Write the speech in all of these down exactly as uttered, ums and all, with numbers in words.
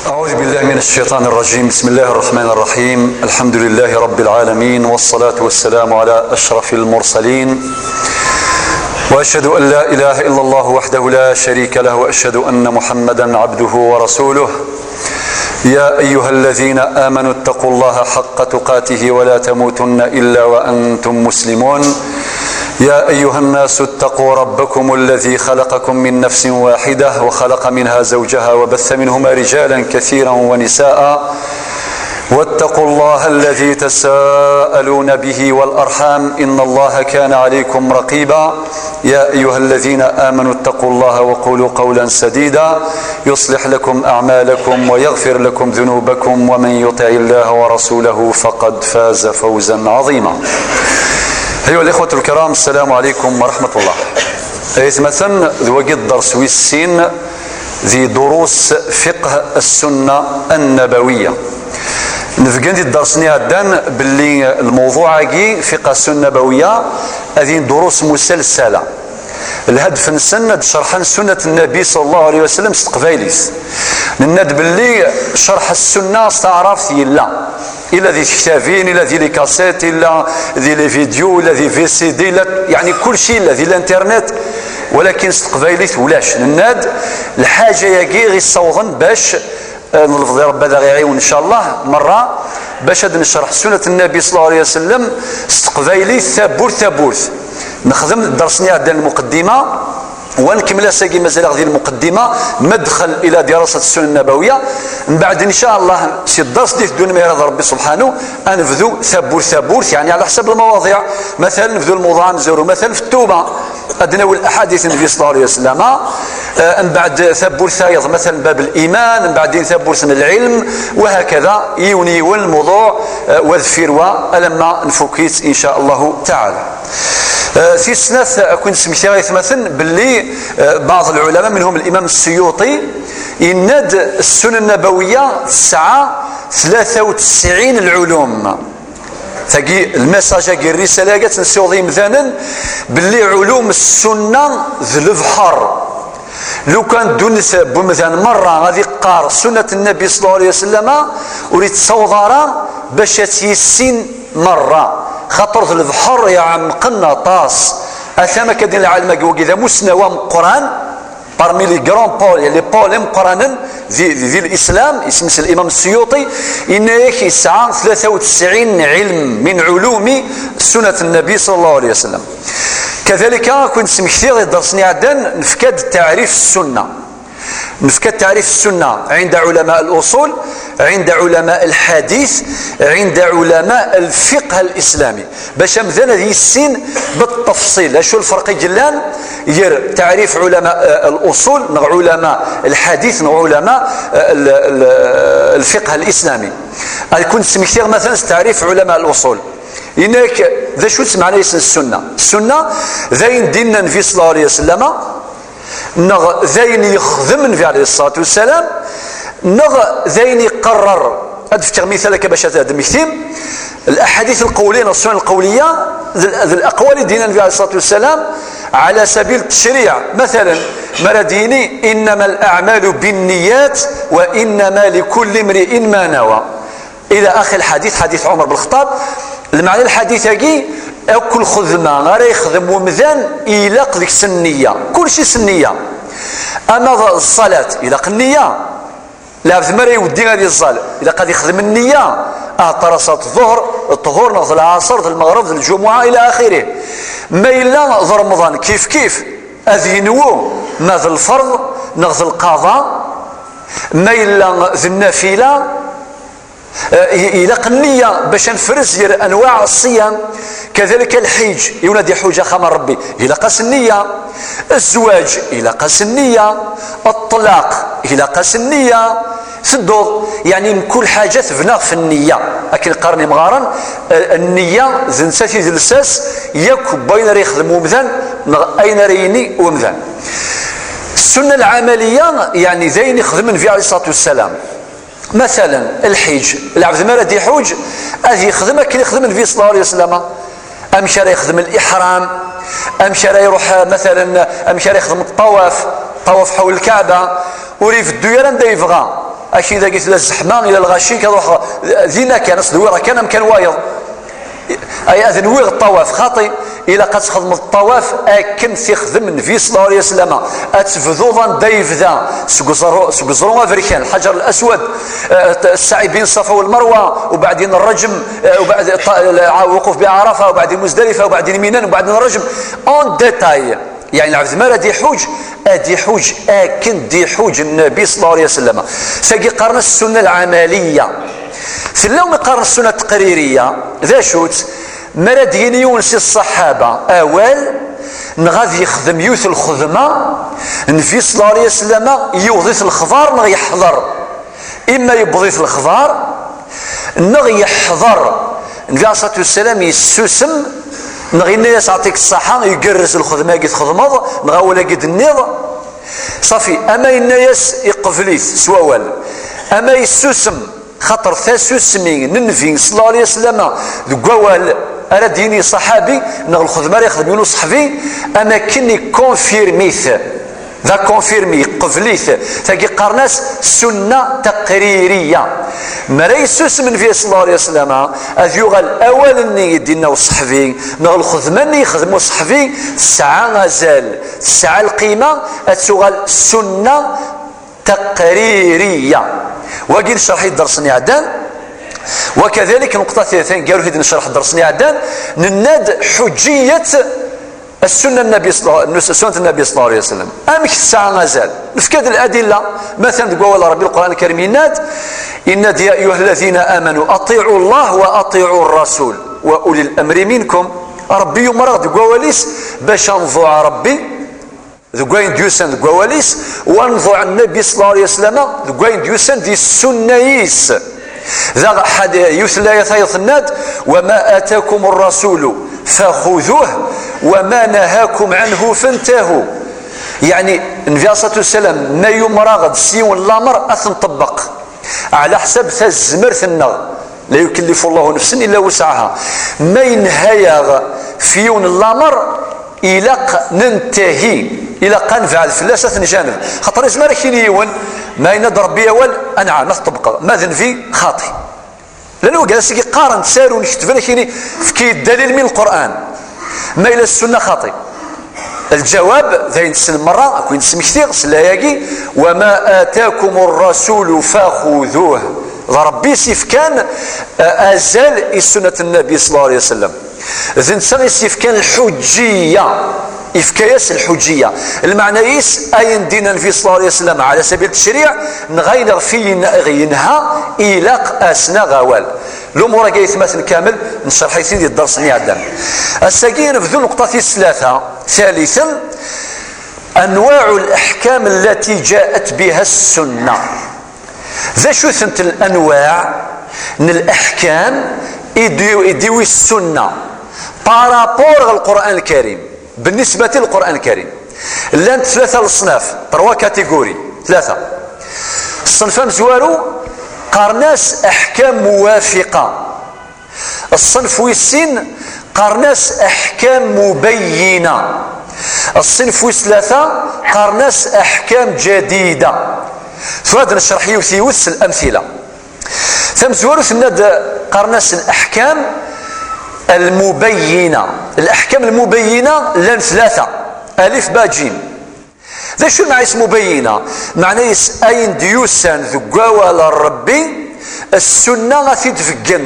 أعوذ بالله من الشيطان الرجيم. بسم الله الرحمن الرحيم. الحمد لله رب العالمين، والصلاة والسلام على أشرف المرسلين، وأشهد أن لا إله إلا الله وحده لا شريك له، وأشهد أن محمدا عبده ورسوله. يا أيها الذين آمنوا اتقوا الله حق تقاته ولا تموتن إلا وأنتم مسلمون. يا أيها الناس اتقوا ربكم الذي خلقكم من نفس واحدة وخلق منها زوجها وبث منهما رجالا كثيرا ونساء، واتقوا الله الذي تساءلون به والأرحام، إن الله كان عليكم رقيبا. يا أيها الذين آمنوا اتقوا الله وقولوا قولا سديدا، يصلح لكم أعمالكم ويغفر لكم ذنوبكم، ومن يطع الله ورسوله فقد فاز فوزا عظيما. أيها الإخوة الكرام، السلام عليكم ورحمة الله. Aytmaten, d wagi dders wis sin di durus fiqh السنة النبوية. Nebgen di dders-nni iɛeddan belli lmewḍuɛ-agi, fiqh السنة النبوية, ad yin durus musalsala. Lhadef-nsen ad d-cerḥen sunnat Nnabi صلى الله عليه وسلم s teqbaylit. Nenna-d belli cerḥ السنة s taɛrabt yella. Illa di tektabin, illa di les cassettes, illa di les vidéos, illa di V C D, illa, yeɛni kulci illa di l'internet, walakin s teqbaylit ulac. Nenna-d lḥaǧa-agi i ɣ-issawḍen bac, eh, nelbeḍ i Rebbi ad aɣ-iɛiwen, ncallah, merra, bac ad necreḥ sunnat Nnabi صلى الله عليه وسلم s teqbaylit tawwurt tawwurt. Nexdem dders-nni iɛeddan lmuqeddima, wa nkemmel ass-agi mazal-aɣ di lmuqeddima, مدخل إلى دراسة السنة النبوية. Mbeɛd, ncallah, si dders d-iteddun, ma irad Rebbi subḥanu, ad nebdu tawwurt tawwurt, yeɛni ɛla ḥsab lmawaḍiɛ. Matalan, nebdu lmewḍuɛ amezwaru, matalan, f ttuba, ad d-nawi laḥadit n Nnbi صلى الله عليه وسلم. Eh, mbeɛd tawwurt tayeḍ, matalan, bab liman, mbeɛd-in tawwurt n lɛilm, وهكذا, yiwen yiwen lmewḍuɛ, eh, wa deffir wa, alamma nfuk-itt, ncallah taɛala. Eh, tis snat, ad ken-smektiɣ aytmaten belli, eh, بعض العلماء منهم الإمام السيوطي yenna-d السنة النبوية tesɛa tlata u tesɛin lɛulum. Tagi, lmessage-agi, rrisala-agi, ad tt-nessiweḍ i yimdanen belli ɛulum السنة d lebḥer. Lukan ddunit n wemdan merra ad iqqar sunnat Nnabi صلى الله عليه وسلم, ur yettaweḍ ara bac ad tt-yissin merra, xaṭer d lebḥer iɛemqen aṭas. Atan akka din lɛalem-agi, wagi d amussnaw ameqqran, parmi les grands pôles, les pôles imeqqranen di, di, di l'islam, isem-is l'imam Suyuṭi, yenna-yak yesɛa tlata u tesɛin ilm min ɛulumi sunnat Nnabi صلى الله عليه وسلم. Kadalika, ad ken-smektiɣ di dders-nni iɛeddan, nefka-d taɛrif السنة. Nefka taɛrif السنة عند علماء الأصول، عند علماء الحديث، عند علماء الفقه الإسلامي. Bac amdan ad yissin بالتفصيل acu lferq i yellan ger taɛrif ulama, eh, الأصول, neɣ ulama الحديث, neɣ ulama, eh, ال-, ال-, الفقه الإسلامي. Ad ken-smektiɣ, matalan, s taɛrif ulama الأصول. Yenna-yak d acu-tt meɛna-s n السنة. السنة d ayen d-yenna Nnbi صلى الله عليه وسلم, neɣ d ayen yexdem Nnbi عليه الصلاة والسلام, neɣ d ayen iqerrer. Ad d-fkeɣ mital akka bac ad d-temmektim. الأحاديث القولية neɣ السنن القولية, d, d الأقوال i d-yenna Nnbi عليه الصلاة والسلام على سبيل التشريع. Matalan, mi ara d-yini: إنما الأعمال بالنيات وإنما لكل امرئ ما نوى. إلى آخر الحديث, حديث عمر بن الخطاب. Lmeɛna n lḥadit-agi, akk lxedma ara yexdem umdan, ilaq deg-s nniya. Kulci s nniya. Ama d ṣṣalat, ilaq nniya. Lɛebd mi ara iweddi ad iẓẓal, ilaq ad ixdem nniya. Ahat ara ṣṣalat ḍuhr, ṭṭhur, neɣ d lɛaṣer, d lmeɣreb, d lǧumuɛa, إلى آخره. Ma yella d Remḍan, kif kif, ad yenwu ma d lferḍ neɣ d lqaḍa. Ma yella d nnafila, Eh, i-, ilaq nniya bac ad nefrez ger anwaɛ ṣṣiyam. Kadalika lḥiǧ, yiwen ad iḥuǧ axxam n Rebbi, ilaq-as nniya. Zzwaǧ, ilaq-as nniya. Ṭṭlaq, ilaq-as nniya. Tedduḍ, yeɛni mkul ḥaǧa tebna ɣef nniya. Akken qqaren imɣaren, eh, nniya d nettat i d lsas yakk n wayen ara yexdem umdan neɣ ayen ara yini umdan. السنة العملية, yeɛni d ayen ixdem Nnbi عليه الصلاة والسلام. Matalan, lḥiǧ, lɛebd mi ara d-iḥuǧ, ad yexdem akken ixdem Nnbi صلى الله عليه وسلم. Amek ara yexdem liḥram, amek ara iruḥ, matalan, amek ara yexdem ṭṭawaf, ṭṭawaf ḥawel Lkaɛba, ur ibeddu ara anda yebɣa. Akid-agi tella zzeḥma, yella lɣaci, ad ruḥeɣ dinna kan, ad s-dwireɣ kan amkan wayeḍ. Ay, ad nwiɣ ṭṭawaf, xaṭi, ilaq ad txedmeḍ ṭṭawaf akken t-ixdem Nnbi sallallahu alayhi wa sallam. Ad tebduḍ anda yebda, seg uẓru, seg uẓru aberkan, Lḥaǧer Laswad, eh, ssɛi bin Ṣafa wal Marwa, ubeɛdin rrajm, eh, ubeɛd ṭ-, lwuquf bi Ɛarafa, ubeɛdin Muzdalifa, ubeɛdin Minan, ubeɛdin rrajm, en détail. Yeɛni lɛebd mi ara d-iḥuǧ, ad iḥuǧ akken d-iḥuǧ Nnbi sallallahu alayhi wa sallam. Tagi qqaren-as ssunna lɛamaliya. Tella win qqaren ssunna teqririya. D acu-tt? Mi ara d-yini yiwen si ṣṣaḥaba awal, neɣ ad yexdem yiwet lxedma, Nnbi sallallahu alayhi wa sallam yewweḍ-it lexbar neɣ yeḥḍer. Imma yewweḍ-it lexbar, neɣ yeḥḍer. Nnbi alayhi ṣṣalatu wassalam yessusem, neɣ yenna-yas: "Ɛṭik ṣṣaḥa, igerrez lxedma-agi txedmeḍ, neɣ awal-agi d-tenniḍ." Ṣafi, ama yenna-yas iqbel-it s wawal, ama yessusem, xaṭer tasusmi n Nnbi sallallahu alayhi wa sallam deg wawal ara d-yini ṣaḥabi, neɣ lxedma ara yexdem yiwen uṣeḥbi, am akken ikonfirmi-t. D akonfirmi, iqbel-it. Tagi qqaren-as ssunna taqririya. Mi ara yessusem Nnbi sallallahu alayhi wa sallam, ad yuɣal awal-nni i d-inna uṣeḥbi, neɣ lxedma-nni yexdem uṣeḥbi, tesɛa azal, tesɛa lqima, ad tuɣal ssunna taqririya. Wagi necreḥ-it ddersen iɛeddan. Wakadalik, nneqṭa taneggarut i d-necreḥ ddersen iɛeddan, nenna-d ḥuǧǧiyet السنة النبي صلى الله، سنة النبي صلى الله عليه وسلم. Amek tesɛa azal? Nefka-d الأدلة. Matalan, deg wawal n Ṛebbi, Lqur'an Lkarim yenna-d, yenna-d: "يا أيها الذين آمنوا أطيعوا الله وأطيعوا الرسول وأولي الأمر منكم." Ṛebbi yumer-aɣ deg wawal-is bac ad nḍuɛ Ṛebbi deg wayen d-yusan deg wawal-is, wa nḍuɛ Nnbi صلى الله عليه وسلم deg wayen d-yusan di ssunna-is. Daɣ ḥad-, yiwet n layat ay tenna-d: "وما آتاكم الرسول فخذوه وما نهاكم عنه فانتهوا." Yeɛni, Nnbi alayhi ṣṣalatu wassalam ma yumer-aɣ-d s yiwen lamer, ad t-nṭebbeq ɛla ḥsab tazmert-nneɣ. لا يكلف الله نفسا إلا وسعها. Ma yenha-yaɣ f yiwen n lamer, ilaq nentehi, ilaq ad nebɛed fell-as, ad t-njaneb. Xaṭer izmer ad k-yini yiwen, ma yenna-d Ṛebbi awal, anɛam, ad t-ṭebbqeɣ, ma d nnbi, xaṭi. Llan wigad ass-agi qqaren, ttarun, ketben, ad k-yini, efk-iyi-d dalil min Lqur'an. Ma yella s ssunna, xaṭi. Lǧawab, d ayen tessen merra, ad ken-id-smektiɣ s laya-agi: "وما آتاكم الرسول فخذوه." D Ṛebbi i s-ifkan, eh, azal i ssunnat Nnbi صلى الله عليه وسلم. D netta i s-ifkan lḥuǧǧiyya. Ifka-yas lḥuǧǧiyya. Lmeɛna-is, ayen d-yenna Nnbi صلى الله عليه وسلم على سبيل التشريع, neɣ ayen ɣef i yen-, yenha, ilaq ad s-naɣ awal. Lumuṛ-agi, aytmaten kamel, necreḥ-iten di ddersen iɛeddan. Ass-agi, nebdu nneqṭa tis tlata, ثالثا: أنواع الأحكام التي جاءت بها السنة. D acu-tent lanwaɛ n leḥkam i d-, i d-iwi ssunna par rapport ɣer Lqur'an Lkarim? بالنسبة للقرآن الكريم, llant tlata leṣnaf, trois catégories, tlata. Ṣṣenf amezwaru qqaren-as aḥkam muwafiqa. Ṣṣenf wis sin qqaren-as aḥkam mubayyina. Ṣṣenf wis tlata qqaren-as aḥkam jadida. Tura ad necreḥ yiwet yiwet s lamtila. Tamezwarut tenna-d, qqaren-as leḥkam lmubayyina. Leḥkam lmubayyina llan tlata, alif, ba, jim. D acu lmeɛna-s mubayyina? Meɛna-s ayen d-yusan deg wawal n Ṛebbi, ssunna ad t-id-beggen,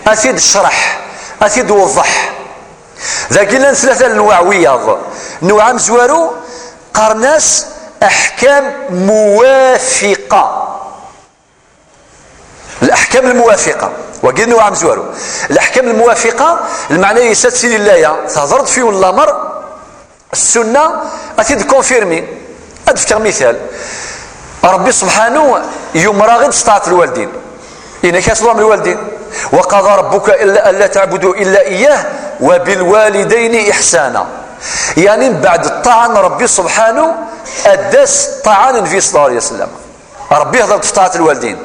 ad t-id-tecreḥ, ad t-id-tewḍeḥ. Dagi llan tlata n lenwaɛ wiyaḍ. Nnwaɛ amezwaru qqaren-as aḥkam muwafiqa. Leḥkam lmuwafiqa. Wagi d nnwaɛ amezwaru. Leḥkam lmuwafiqa, lmeɛna-s ad tili laya, tehder-d f yiwen lamer, ssunna ad t-id-konfirmi. Ad d-fkeɣ mital. Ṛebbi subḥanu yumer-aɣ-id s ṭaɛet lwaldin. Yenna-k ad tḍuɛem lwaldin. وقضى ربك إلا ألا تعبدوا إلا إياه وبالوالدين إحسانا. Yeɛni, mbeɛd ṭṭaɛa n Ṛebbi subḥanu, ad d-tas ṭṭaɛa n Nnbi صلى الله عليه وسلم. Ṛebbi yehder-d f ṭaɛet lwaldin.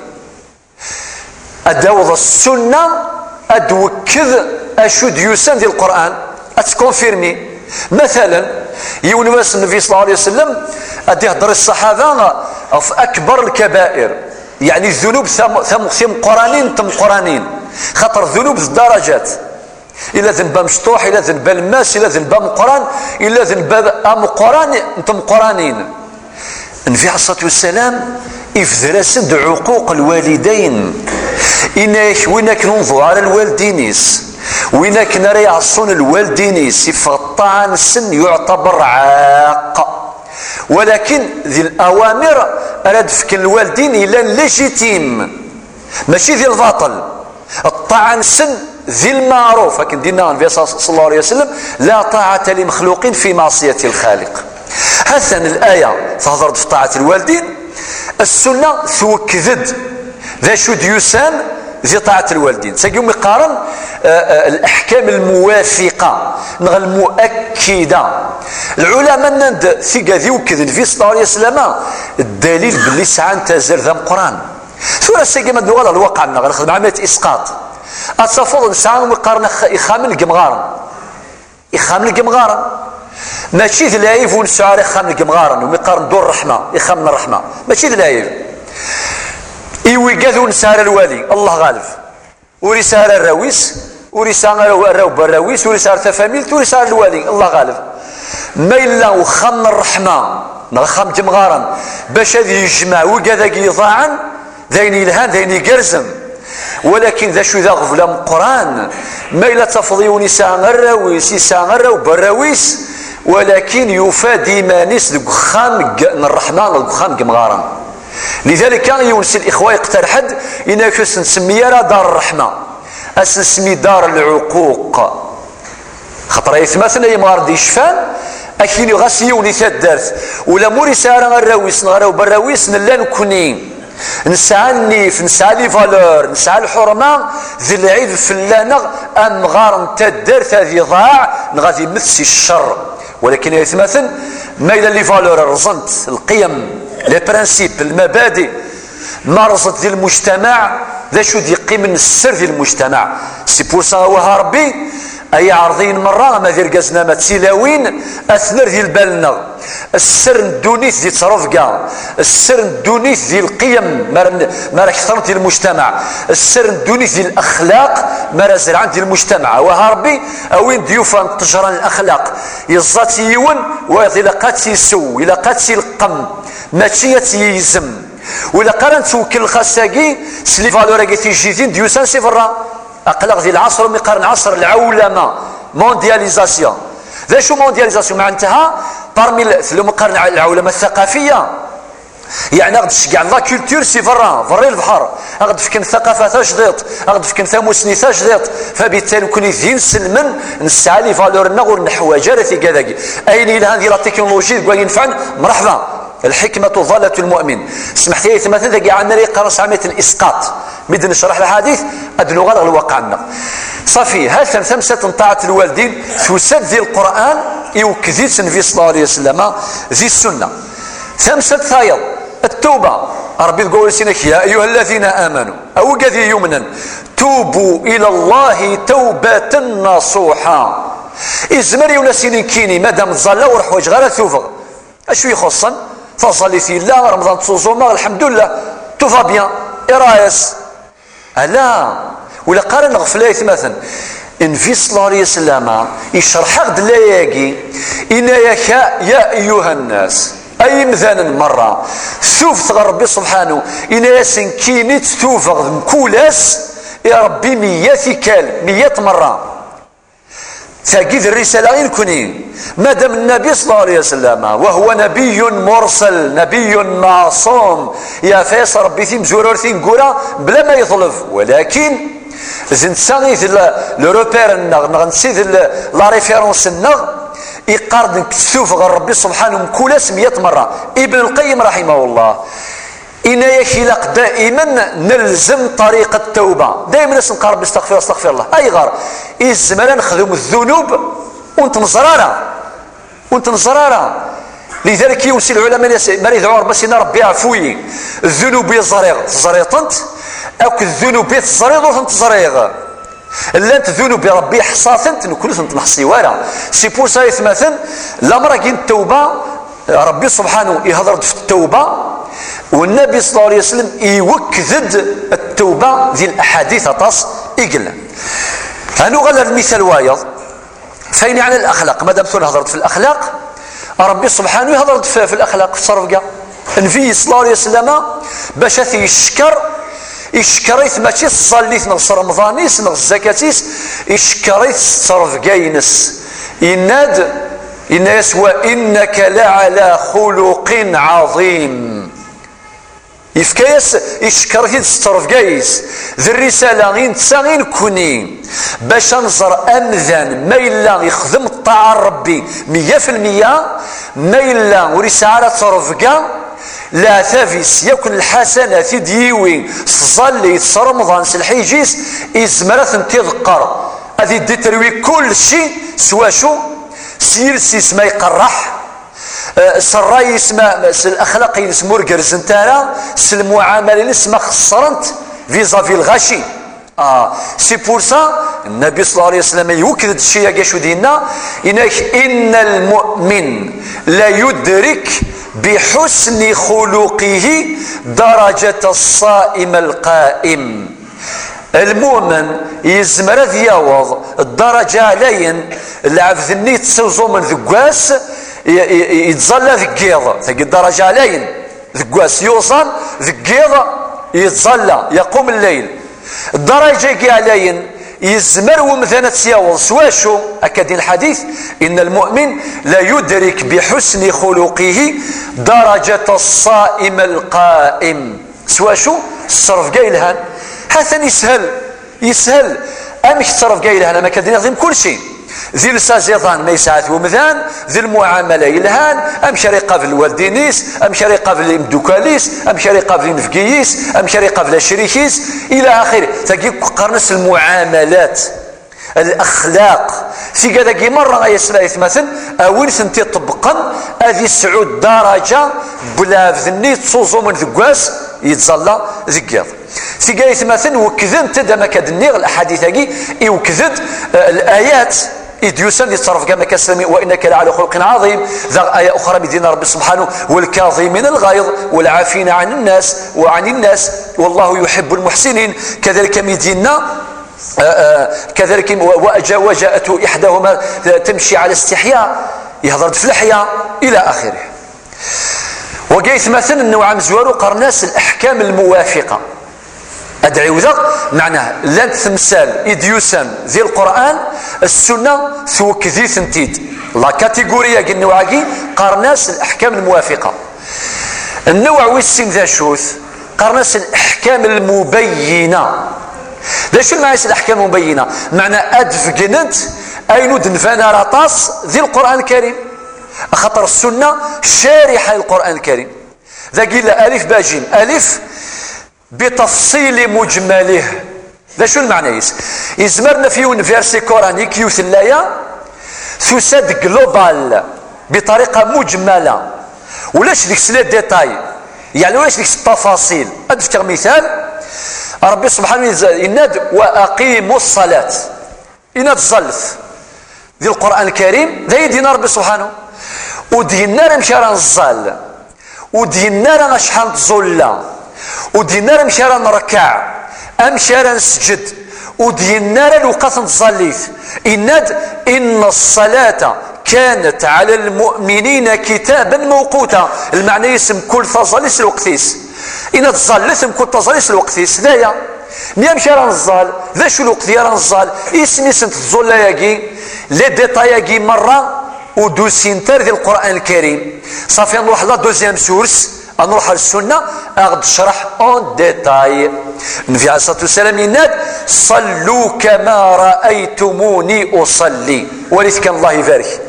Ad d-taweḍ ssunna, ad d-twekked acu d-yusan di Lqur'an, ad tkonfirmi. Matalan, yiwen wass Nnbi صلى الله عليه وسلم ad d-ihder i ṣṣaḥaba ɣef akbar lkabair. Yeɛni ddunub tam- tam- timeqqranin n tmeqqranin. Xaṭer ddunub d ddarajat. Ila ddneb amecṭuḥ, ila ddneb alemmas, ila ddneb ameqqran, ila ddneb ameqqran n tmeqqranin. Nnbi ɛalayhi ṣṣlatu wassalam ibder-asen-d ɛuquq lwalidayn. Inna-yak, win akken ur nḍuɛ ara lwaldin-is, win akken ara iɛeṣṣun lwaldin-is, iffeɣ ṭṭaɛa-nsen, yuɛtaber ɛaq. Walakin di lawamir ara d-fken lwaldin yellan légitime, mačči di lbaṭel. Ṭṭaɛa-nsen di lmeɛruf, akken d-yenna Nnbi ṣ-, ṣ-, ṣalla Llahu ɛalayhi wa sallam: "La ṭaɛata li mexluqin fi meɛṣiyati lxaliq." Hatan laya tehder-d f ṭaɛat lwaldin, ssunna twekked-d d acu d-yusan di ṭaɛat lwaldin. Tagi umi qqaren, eh, eh, leḥkam lmuwafiqa neɣ lmuakkida. Lɛulama nnan-d tigad iwekkden Nnbi ṣalla Llahu ɛalayhi wa sallam, ddalil belli sɛan azal d ameqqran. Tura ass-agi ma d-nuɣal ɣer lwaqiɛ-nneɣ, nexdem ɛamaliyat isqaṭ, ad tafeḍ nesɛa umi qqaren ax-, ixxamen deg yemɣaren. Ixxamen deg yemɣaren. Mačči d lɛib ur nesɛi ara ixxamen deg yemɣaren, umi qqaren ddu ṛṛeḥma, ixxamen n ṛṛeḥma. Mačči d lɛib. I wigad ur nesɛi ara lwali, Allah ɣaleb. Ur yesɛi ara arraw-is, ur yesɛi ara arraw n warraw-is, ur yesɛi ara tafamilt, ur yesɛi ara lwali, Allah ɣaleb. Ma yella uxxam n ṛṛeḥma, neɣ axxam n yemɣaren, bac ad yejmeɛ wigad-agi iḍaɛen, d ayen yelhan, d ayen igerrzen. Walakin d acu d aɣbel ameqqran, ma yella tafeḍ yiwen yesɛa arraw-is, yesɛa arraw n warraw-is, walakin yufa-d iman-is deg uxxam n ṛṛeḥma, deg uxxam n yemɣaren. Lidalika, yiwen si lixwa yeqtarḥ-d, yenna-ak ur s-nsemmi ara dar ṛṛeḥma, ad s-nsemmi dar lɛuquq. Xaṭer ay atmaten, ay imɣaren d-yecfan, ad k-yini ɣas yiwen di taddart, ula ma ur yesɛi ara arraw-is neɣ arraw n warraw-is, nella nekkni nesɛa nnif, nesɛa les valeurs, nesɛa lḥurma, d lɛib fell-aneɣ amɣar n taddart ad iḍaɛ neɣ ad immet si ccer. Walakin ay atmaten, ma yella les valeurs rẓent, lqiyam, les principes, lmabadi, ma rẓent di lmujtamaɛ, d acu d-yeqqimen sser di lmujtamaɛ? C'est pour ça, awah a Ṛebbi, ay iɛerḍiyen merra, ama d irgazen ama d tilawin, ad t-nerr di lbal-nneɣ. Sser n ddunit di ttrebga, sser n ddunit di lqiyam, mi ara, mi ara ketren di lmujtamaɛ, sser n ddunit di lexlaq, mi ara zerɛen di lmujtamaɛ. Awah a Ṛebbi, a win d-yufan ṭṭejra n lexlaq, yeẓẓa-tt yiwen, wayeḍ ilaq ad tt-isew, ilaq ad tt-ileqqem, mačči ad tt-yegzem. Ur ilaq ara ad nettwekkel lxaṣṣa-agi s les valeurs-agi tijjidin d-yusan si berra. Aql-aɣ di lɛaṣer umi qqaren ɛaṣer lɛawlama, mondialisation. D acu mondialisation? Meɛnetha, parmi l-, tella umi qqaren lɛawlama thaqafiya. Yeɛni, ad ɣ-d-ceggɛen la culture si berra, berra i lebḥer. Ad ɣ-d-fken thaqafa tajdiṭ, ad ɣ-d-fken tamussni tajdiṭ. Fabittali, nekkni d inselmen, nesɛa les valeurs-nneɣ, ur neḥwaǧ ara tigad-agi. Ayen yelhan di la technologie, deg wayen yenfɛen, mreḥba. Lḥikmatu ḍallatul mu'min. Semḥet-iyi ay atmaten, dagi ɛni ara yeqqaren s ɛamaliyat lisqaṭ. Mi d-necreḥ lḥadit, ad nuɣal ɣer lwaqiɛ-nneɣ. Ṣafi, ha-t-an tamsalt n ṭaɛat lwaldin, tusa-d di Lqur'an, iwekked-itt Nnbi ṣalla Llahu ɛalayhi wa sallam, di ssunna. Tamsalt tayeḍ, ttawba. Ṛebbi deg wawal-is yenna-k: "Ya ayyuha alladhina amanu", a wigad i yumnen, "tubu ila Llahi tawbatan nasuḥa." Izmer yiwen ad s-yini nekkini, madam ẓẓalleɣ ur ḥwaǧeɣ ara tubeɣ. Acu ixuṣṣen? Taẓallit yella, Remḍan ttuẓumeɣ, lḥemdullah, tout va bien, ira-yas. Ala, ur ilaq ara neɣfel ay atmaten. Nnbi ṣalla Llahu ɛalayhi wa sallam icerḥ-aɣ-d laya-agi, inna-yak: "Ya ayyuha nnas", ay imdanen merra, tubet ɣer Ṛebbi subḥanu, inna-yas: "Nekkini ttubeɣ mkul ass i Ṛebbi meyya tikkal, meyya merra." Tagi d rrisala i nekkni. Madam Nnabi ṣalla Llahu ɛalayhi wa sallam, wa huwa nabiyyun mursal, nabiyyun maṣum, yeɛfa-yas Ṛebbi timezwura ur tineggura bla ma yeḍleb, walakin d netta i d le, le repère-nneɣ, neɣ netta i d le, la référence-nneɣ, iqqar-d: "Nekk ttubeɣ ɣer Ṛebbi subḥanu mkul ass meyya merra." Ibn Lqayyim raḥimahullah, Inna-yak ilaq daimen nelzem ṭariqa ttawba. Daimen ad s-neqqar Ṛebbi astaɣfir, astaɣfir Allah. Ayɣer? Izmer ad nexdem ddunub ur n-t-neẓri ara. Ur n-t-neẓri ara. Lidalik yiwen si lɛulama, mi ara yedɛu Ṛebbi, as-yenna: "Ṛebbi, ɛfu-yi. Ddunub i ẓriɣ, teẓriḍ-tent, akked ddunub i teẓriḍ ur tent-ẓriɣ." Llant ddunub i Ṛebbi iḥṣa-tent, nekkni ur tent-neḥṣi ara. C'est pour ça, ay atmaten, lamer-agi n ttawba, Ṛebbi subḥanu ihder-d f ttawba, U Nnabi ṣella Llahu ɛalayhi wa sallam iwekked-d ttawba di laḥadit aṭas i yellan. Ad nuɣal ar lmital wayeḍ, fayen yeɛnan laxlaq, madam tura hedreɣ-d f laxlaq, Ṛebbi subḥanu ihder-d f, f laxlaq, f ttrebga. Nnbi ṣella Llahu ɛalayhi wa sallam, bac ad t-yeckeṛ, icekkeṛ-it mačči s tẓallit neɣ s remḍan-is neɣ s zzakat-is, icekkeṛ-it s ttrebga-ines. Yenna-d, yenna-yas: "Wa innaka la ɛala xuluqin ɛaḍim." Yefka-yas, icekkeṛ-it-id s ttrebga-is. D rrisala i netta i nekkni, bac ad nẓer amdan ma yella ixdem ṭṭaɛa n Ṛebbi meyya f lmeyya, ma yella ur yesɛi ara ttrebga, leɛtab-is yakk n lḥasanat i d-yiwi s tẓallit, s remḍan, s lḥiǧ-is, izmer ad tent-iḍeqqer, ad idditrwi kulci. S wacu? S yiles-is ma iqerreḥ, eh, s ṛṛay-is ma, ma, s laxlaq-ines ma ur gerrzent ara, s lmuɛamala-ines ma xeṣṣrent vis-à-vis lɣaci. Ah, c'est pour ça, Nnabi ṣella Llahu ɛalayhi wa sallam iwekked-d cci-agi acu d-yenna, yenna-k: "Inna lmu'min la yudrik bi ḥusni xuluqihi darajata ṣṣa'im lqa'im." Lmumen yezmer ad yaweḍ ddaraǧa ɛlayen, lɛebd-nni yettuẓumen deg wass, i, i, i, yettẓalla deg yiḍ, tagi ddaraǧa ɛlayen, deg wass yuẓam, deg yiḍ yettẓalla, yaqum lleyl. Ddaraǧa-agi ɛlayen, yezmer wemdan ad tt-yaweḍ s wacu? Akka din lḥadit: "Inna lmu'min la yudrik bi ḥusni xuluqihi darajata ṣṣa'im lqa'im." S wacu? S ttrebga yelhan. Hatan yeshel, yeshel. Amek ttrebga yelhan? Am akka d-nniɣ, di mkul shay. Di lsaziḍan ma yesɛa-t wemdan, di lmuɛamala yelhan, amek ara iqabel lwaldin-is, amek ara iqabel imeddukal-is, amek ara iqabel inebgi-is, amek ara iqabel acrik-is, ila axiri. Tagi qqaren-as lmuɛamalat. Laxlaq. Tigad-agi merra, ay asma aytmaten, a win tent-iṭebbqen, ad isɛu ddaraǧa n ulɛebd-nni yettuẓumen deg wass, yettẓalla deg yiḍ. Tigad aytmaten wekkdent-d, am akka d-nniɣ, laḥadit-agi iwekked-d, eh, layat i d-yusan di ttrebga, am akka s-, "Wa innaka la ala xuluqin ɛaḍim", daɣ aya uxra mi d-yenna Rebbi subḥanu: "Wal kaḍimin al ɣayḍ, wal ɛafina ɛan nnas, wa ɛan nnas, wallahu yuḥibbu lmuḥsinin", kadalika mi d-yenna, آه، آه، كذلك و-، وجا-، وجاءت إحداهما تمشي على استحياء، يهضر في الحياء إلى آخره. Wagi aytmaten, nnewɛa amezwaru qqaren-as الأحكام الموافقة. Ad ɛiwdeɣ, meɛnah, llant temsal i d-yusan di Lqur'an, Ssunna twekked-itent-id. La catégorie-agi, nnewɛa-agi, qqaren-as الأحكام الموافقة. Nnewɛ wis sin d acu-t? Qqaren-as الأحكام المبينة. D acu lmeɛna-s الأحكام المبينة? Meɛna ad d-beggnen-t ayen ur d-nban ara aṭas di Lqur'an Lkarim. Axaṭer Ssunna cariḥa i Lqur'an Lkarim. Dagi yella alif ba jim. Alif بتفصيل مجمله. D acu lmeɛna-is? Yezmer naf yiwen verset coranique, yiwet n laya, tusa-d global, بطريقة مجملة. Ulac deg-s les détails. Yeɛni ulac deg-s التفاصيل. Ad d-fkeɣ mital. Rebbi subḥanahu yenna-d: "وأقيموا الصلاة". Yenna-d ẓẓallet. Di Lqur'an Lkarim, d ayen d-yenna Rebbi subḥanahu. Ur d-yenna ara amek ara nẓall. Ur d-yenna ara acḥal n tẓulla. Ur d-yenna ara amek ara nrekkeɛ, amek ara nesǧed. Ur d-yenna ara lewqat n tẓallit. Yenna-d: "إن الصلاة كانت على المؤمنين كتابا موقوتا". Lmeɛna-is, mkul taẓallit s lweqt-is. Yenna-d ẓẓallet, mkul taẓallit s lweqt-is. D aya. Mi amek ara nẓall? D acu lweqt i ara nẓall? Isem-isent tẓulla-agi? Les détails-agi merra ur d-usint ara di Lqur'an Lkarim. Ṣafi, ad nruḥ la deuxième source, ad nruḥ ar Ssunna, ad ɣ-d-tecreḥ en détail. Nnbi ɛalayhi ṣṣalatu wassalam yenna-d: "صلوا كما رأيتموني أصلي". Walit kan, Allah ibarek.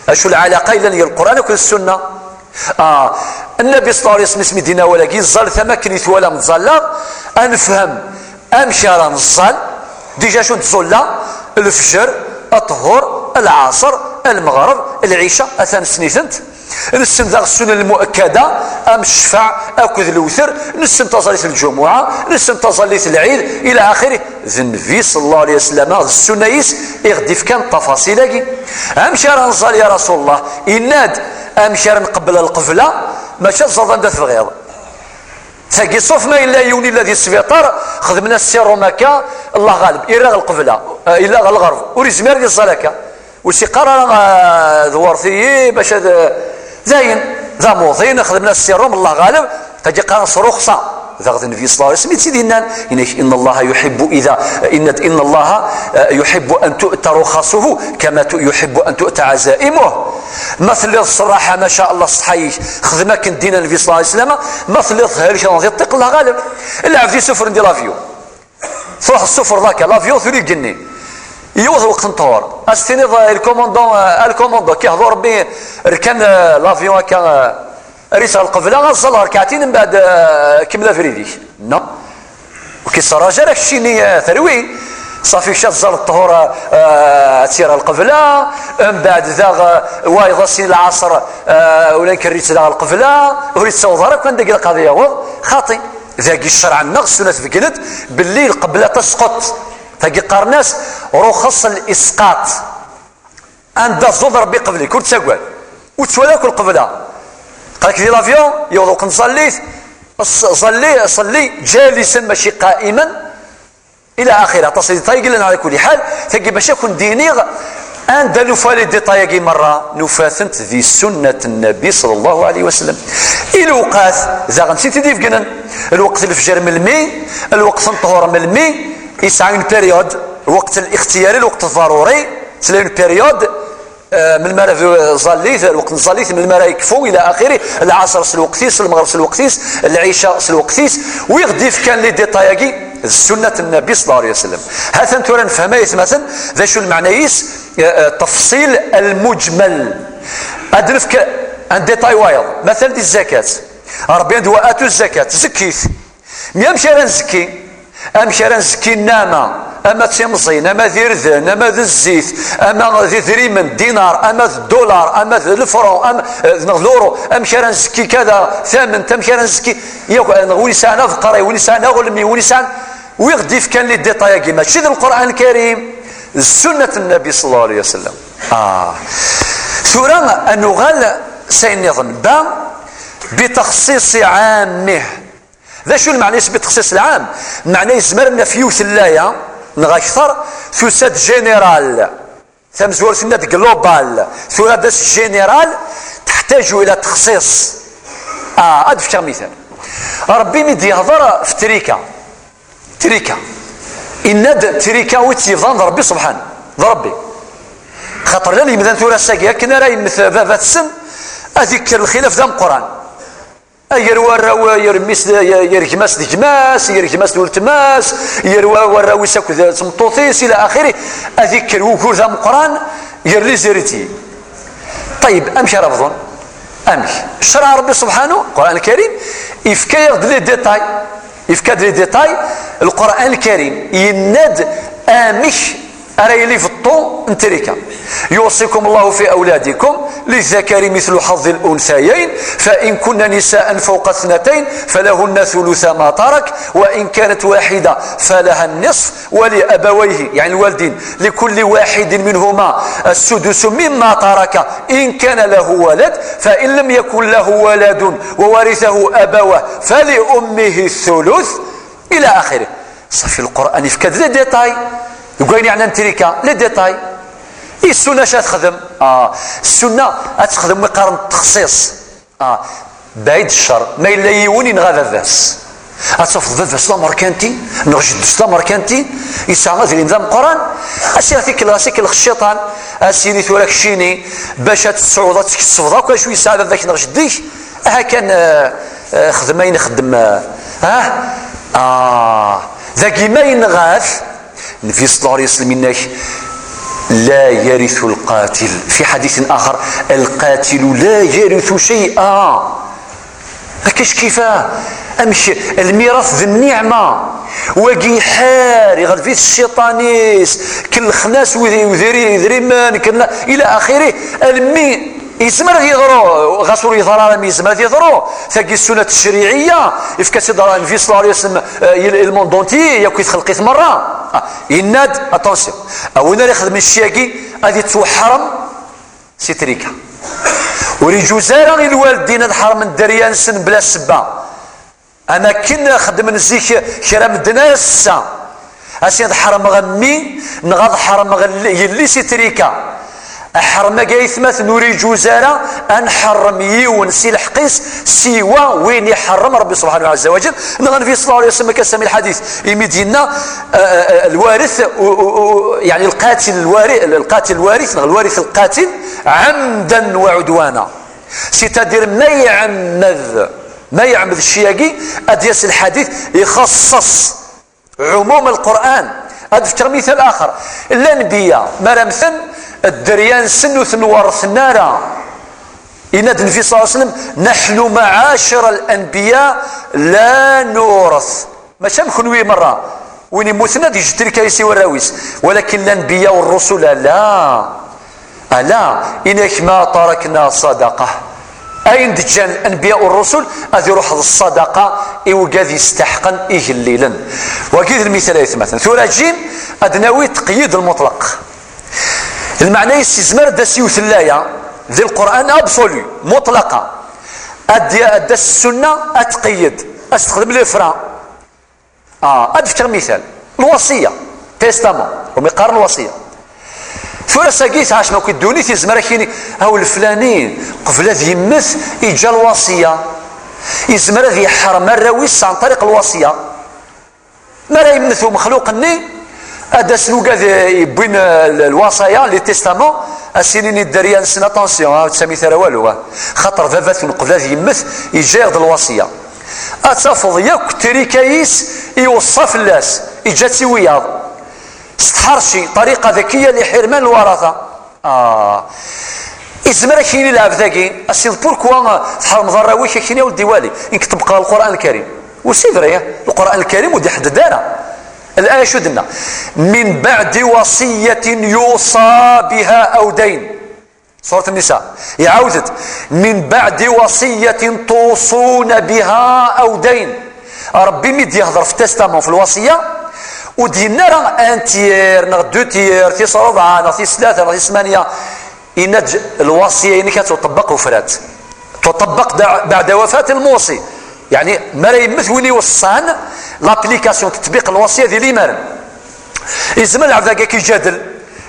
Acu lɛalaqa yellan gar Lqur'an akked Ssunna? Ah, Nnbi ṣella Llahu ɛalayhi wa sallam, isem i d-yenna awal-agi, ẓẓallet am akken i twalam ttẓallaɣ, ad nefhem amek ara nẓall. Déjà acu n tẓulla? Lefjer, ṭṭhur, lɛaṣer, lmeɣreb, lɛica, atan nessen-itent. Nessen daɣ ssunan lmuakkada, am ccfeɛ akked lewter, nessen taẓallit n lǧumuɛa, nessen taẓallit n lɛid, ila axirih. D Nnbi ṣella Llahu ɛalayhi wa sallam, d ssunna-is i ɣ-d-ifkan ṭṭafaṣil-agi. Amek ara nẓall ya Rasul Llah? Yenna-d: "Amek ara nqebbel lqebla, mačči ad tẓalleḍ anda tebɣiḍ." Tagi ṣṣuf ma yella yiwen illa di sbiṭar, xedmen-as sérum akka, Allah ɣaleb, ira ɣer lqebla, eh, illa ɣer lɣerb, ur yezmir ad yeẓẓal akka. Ur s-iqqar ara, eh, dewret-iyi bac ad, eh, dayen, d amuḍin, xedmen-as sérum, Allah ɣaleb, tagi qqaren-as ruxṣa. Daɣ d Nnbi ṣella Llahu ɛalayhi wa sallam i tt-id-yennan, yenna-k: "Inna Allaha yuḥibbu idha, inna, inna Allaha, eh, yuḥibbu an tu'ta ruxasuhu kama tu-, yuḥibbu an tu'ta ɛazaimuh." Ma telliḍ ṣṣraḥa, ma ca Allah, ṣṣeḥḥa-ik, xdem akken d-yenna Nnbi ṣella Llahu ɛalayhi wa sallam. Ma telliḍ thelkeḍ di ṭṭiq, Allah ɣaleb. Lɛebd isuffren di l'avion. Truḥ tessufreḍ akka, l'avion tura igenni. Yiwet lweqt n ṭhur. Ad s-tiniḍ, eh, le commandant, eh, le commandant, ki hḍur Rebbi, rkan, eh, l'avion akka, eh, rris ɣer lqebla, aẓẓal ɣer rkaɛtin, mbeɛd, eh, kemmel abrid-ik. Non. Ur k-ittserraǧ ara keččini, eh, terwi. Ṣafi kečč ad tẓalleḍ ṭhur, eh, ad tt-yerr ɣer lqebla, mbeɛd daɣ, eh, wayeḍ ass-nni lɛaṣer, eh, ula nekk rriɣ-tt daɣ ɣer lqebla, ur yettaweḍ ara akk anda ilaq ad yaweḍ. Xaṭi. Dagi ccreɛ-nneɣ, ssunat tbeggnet, belli lqebla tasqeḍ. Tagi qqaren-as ruxeṣ l-isqaṭ. Anda tẓuḍ Rebbi iqbel-ik, ur ttagad. Ur tettwali akk lqebla. Aql-ak di l'avion, yewweḍ lweqt n tẓallit, ṣ-, ẓalli, ṣelli, ǧalisan mačči qa'iman, ila axiri. Aṭas n détails i yellan, ɛla kulli ḥal, tagi bac ad ken-d-iniɣ anda nufa les détails-agi merra, nufa-tent di sunnat Nnabi ṣella Llahu ɛalayhi wa sallam. I lewqat, daɣen sin tid ibegnen, lweqt n lefjer melmi, lweqt n ṭhur melmi, yesɛa une période, lweqt lixtiyari, lweqt ḍaruri, tella une période, eh, melmi ara tẓallit, lweqt n tẓallit, melmi ara yekfu, ila axiri, lɛaṣer s lweqt-is, lmeɣreb s lweqt-is, lɛica s lweqt-is, wi ɣ-d-ifkan les détails-agi, d sunnat Nnabi ṣella Llahu ɛalayhi wa sallam. Hatan tura nefhem, ay atmaten, d acu lmeɛna-is, eh, eh, tafṣil lmuǧmal. Ad nefk un détail wayeḍ, matalan di zzakat. Rebbi yenna-d: "Wa atu zzakat", zekkit. Mi amek ara nzekki? Amek ara nzekki nnama? Ama d timẓin, ama d irden, ama d zzit, ama d idrimen, dinar, ama d dular, ama d lefron, ama, eh, neɣ d l'euro. Amek ara nzekki kada tamment? Amek ara nzekki? Yak, eh, neɣ win yesɛan abeqri, win yesɛan aɣelmi, win yesɛan, wi ɣ-d-ifkan les détails-agi, mačči d Lqur'an Lkarim, d sunnat Nnabi ṣella Llahu ɛalayhi wa sallam. Ah. Tura ad nuɣal s ayen nniḍen. Ba, bitexṣiṣi ɛammih. D acu lmeɛna-is bitexṣiṣ lɛam? Lmeɛna yezmer ad naf yiwet n laya, neɣ akter, tusa-d général. Tamezwarut tenna-d global, tura d as général, teḥtaju ila texṣiṣ. Ah, ad d-fkeɣ mital. Rebbi mi d-yehḍer f trika, trika, inna-d: "Trika wi tt-yebḍan d Rebbi ṣebḥan, d Rebbi." Xaṭer llan yemdanen tura ass-agi, akken ara yemmet baba-tsen, ad ikker lxilaf d ameqqran. Ger warraw, ger mmi-s, ger gma-s d gma-s, ger gma-s d weltma-s, ger wa-, warraw-is akked tmeṭṭut-is, ila axiri, ad ikker wugur d ameqqran ger les héritiers. Ṭeyyeb, amek ara bḍun? Amek? Ccreɛ Rebbi subḥanu, Lqur'an Lkarim, ifka-yaɣ-d les détails. Ifka-d les détails, Lqur'an Lkarim, yenna-d amek ara yili beṭṭu n trika. يوصيكم الله في أولادكم للذكر مثل حظ الأنثيين فإن كن نساء فوق اثنتين فلهن ثلثا ما ترك وإن كانت واحدة فلها النصف ولأبويه، يعني الوالدين، لكل واحد منهما السدس مما ترك إن كان له ولد، فإن لم يكن له ولد وورثه أبواه فلأمه الثلث إلى آخره. Ṣafi, Lqur'an yefka-d les détails deg wayen yeɛnan trika, les détails. I ssunna acu ad texdem? Ah, ssunna ad texdem wi qqaren texṣiṣ. Ah, bɛid ccer, ma yella yiwen yenɣa baba-s, ad tafeḍ baba-s d amerkanti neɣ jeddi-s d amerkanti, yesɛa adrim d ameqqran, ad s-iɣ tikkelt, ad s-ikellex cciṭan, ad s-yini: "Tura keččini, bac ad tesɛuḍ, ad tkesbeḍ akk acu yesɛa baba-k neɣ jeddi-k, aha kan, eh, eh, xdem ayen ixeddem, eh, ah, ah." Dagi ma yenɣa-t, Nnbi ṣella Llahu ɛalayhi wa sallam yenna-k: "لا يرث القاتل". في حديث آخر: "القاتل لا يرث شيئا". Akka kif, amek lmirat d nniɛma. Wagi iḥar, iɣleb-it cciṭan-is, kellxen-as wid-, idri-, idrimen, kellxen-, ila axiri, almi yezmer ad yeḍru, ɣas ur yeḍra ara, mi yezmer ad yeḍru, tagi ssunat tecṛiɛiyya, yefka-tt-id Nnbi ṣella Llahu ɛalayhi wa sallam, eh, i, i le monde entier, yakk i txelqit merra. Ah, yenna-d, attention, a win ara ixedmen cci-agi, ad yettwaḥrem si trika. Ur iǧuz ara i lwaldin ad ḥermen dderya-nsen bla ssebba. Am akken xeddmen zik kra medden ass-a, as-in ad ḥermeɣ mmi neɣ ad ḥermeɣ yelli si trika. Aḥrem-agi, aytmaten, ur iǧuz ara ad nḥerrem yiwen si lḥeqq-is siwa win iḥerrem Rebbi subḥanahu ɛezza wa jell, neɣ Nnbi ṣella Llahu ɛalayhi wa sallam, akka sami lḥadit, imi d-yenna, eh, eh, lwarit, u-, u-, u-, yeɛni lqatil lwari-, lqatil lwarit, neɣ lwarit lqatil, ɛemdan wa ɛudwana. C'est-à-dire, ma iɛemmed, ma iɛemmed cci-agi, ad d-yas lḥadit ixeṣṣeṣ ɛumum Lqur'an. Ad fkeɣ mital axer. Lanbiya, mi ara mmten, dderya-nsen ur ten-werrten ara. Yenna-d Nnbi ṣella Llahu ɛalayhi wa sallam: "Naḥnu maɛacir al-anbiya la nureth." Mačči am kenwi merra. Win immuten ad yeǧǧ trika-is i warraw-is. Walakin lanbiya u rrusul, ala. Ala, ini-ak: "Ma tarakna sadaqa." Ayen d-ǧǧan anbiya u rrusul ad iruḥ d ṣṣadaqa i wigad yesteḥqen igellilen. Wagi d lmital, ay atmaten. Tura ǧin ad nawi taqyid lmuṭleq. Lmeɛna-is, yezmer ad d-tas yiwet n laya di Lqur'an absolu, muṭlaqa. Ad d-, ad d-tas ssunna, ad tqeyyed, ad s-texdem les freins. Ah, ad fkeɣ mital. Lwasiya, testament, umi qqaren lwasiya. Tura sagi tɛacem akk ddunit, yezmer ad k-yini: "Aw leflani, qbel ad yemmet, iǧǧa lwasiya." Yezmer ad yeḥrem arraw-is ɛan ṭariq lwasiya. Mi ara yemmet umexluq-nni, ad d-asen ugad yewwin, eh, l-, lwasaya, les testaments, ad s-inin i dderya-nsen: "Attention, ah, ur ttsamit ara walu, ah. Xaṭer baba-twen qbel ad yemmet, yeǧǧa-yaɣ-d lwasiya." Ad tafeḍ yakk trika-is iweṣṣa fell-as, iǧǧa-tt i wiyaḍ. S tḥerci, طريقة ذكية لحرمان الورثة. Ah. Izmer ad k-yini lɛebd-agi, as-iniḍ: "Pourquoi tḥermeḍ arraw-ik?" Ad k-yini: "A weldi wali, nekk ṭebbqeɣ Lqur'an Lkarim." U c'est vrai, Lqur'an Lkarim ur d-iḥedded ara. Laya acu d-tenna? "Min baɛdi wasiyatin yuṣa biha aw dayn." Surat Nisa. Iɛawed-d: "Min baɛdi wasiyatin tuṣuna biha aw dayn." Ṛebbi mi d-yehdeṛ f testament, f lwasiya, ur d-yenni ara un tiers neɣ deux tiers, tis ṛebɛa neɣ tis tlata neɣ tis tmanya. Yenna-d lwasiya-inek ad tuṭebbeq ufrat. Tuṭebbeq da-, baɛda wafat lmuṣi. Yeɛni, mi ara yemmet win iweṣṣan, l'application, tetbiq lwasiya di limaren. Izmer lɛebd-agi ad k-iǧadel,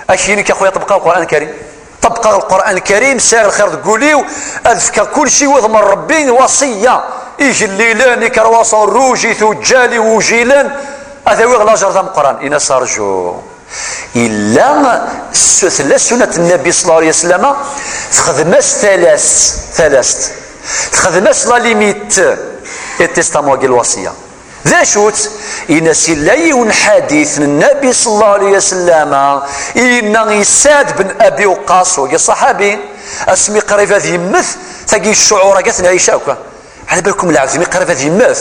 ad k-yini: "Nekk, a xuya, ṭebbqeɣ Lqur'an Lkarim. Ṭebbqeɣ Lqur'an Lkarim, sɛiɣ lxir deg wul-iw, ad fkeɣ kulci i wudem n Ṛebbi, wasiya, igellilen, ikerwasen, rruj, ituǧǧal, iwujilen, ad awiɣ lajer d ameqqran." Ini-as: "Rju." Illa s-, tella ssunat n Nnbi ṣella Llahu ɛalayhi wa sallam, texdem-as talast, talast. Texdem-as la limite i testament-agi, lwasiya. D acu-tt? Ini-as: illa yiwen ḥadit n Nnbi ṣella Llahu ɛalayhi wa sallam, i yenna i Saɛd ben Abi Waqqas, wagi ṣaḥabi, asmi qrib ad yemmet, tagi ccuɛur-agi ad t-nɛic akk. Ɛla balkum lɛebd mi qrib ad yemmet,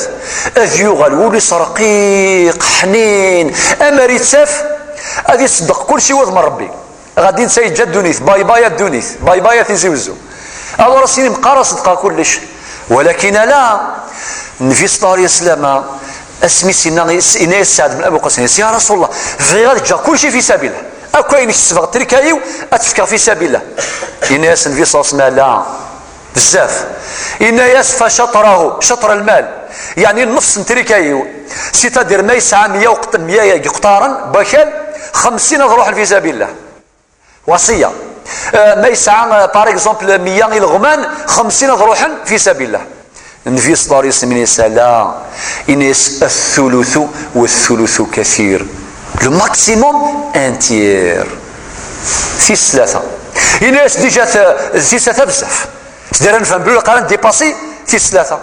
ad yuɣal wul-is ṛqiq, ḥnin, amer ittaf, ad iṣeddeq kulci i wudem n Ṛebbi. Ɣadi netta yeǧǧa ddunit, bye bye a ddunit, bye bye a Tizi Wezzu. Alors as-yini meqqar ad ṣeddqeɣ kullec. Walakin ala, Nnbi ṣella Llahu ɛalayhi wa sallam, asmi s-, yenna, yenna-yas Saɛd ben Abi Waqqas, yenna-yas: "Ya Rasul Llah, bɣiɣ ad ǧǧeɣ kulci fi sabillah. Akk ayen kesbeɣ, trika-iw, ad t-fkeɣ fi sabillah." Yenna-yas Nnbi ṣella Llahu ɛalayhi wa sallam: "Ala, bezzaf." Yenna-yas: "Fa caṭrahu, caṭr lmal, yeɛni nnefṣ n trika-iw." C'est-à-dire, ma yesɛa meyya uqt-, meyya n yiqeṭṭaren n wakal, xemsin ad ruḥen fi sabillah. Wasiya. Euh, ma yesɛa, euh, par exemple, meyya ileɣman, xemsin ad ruḥen fi sabillah. Nnbi ṣella Llahu ɛalayhi wa sallam yenna-yas: "Ala." Yenna-yas: "Athuluthu, wathuluthu kathir." Le maximum, un tiers. Tis tlata. Yenna-yas déjà, t-, tis tlata bezzaf. C'est-à-dire, nefhem belli qqaren dépasser tis tlata.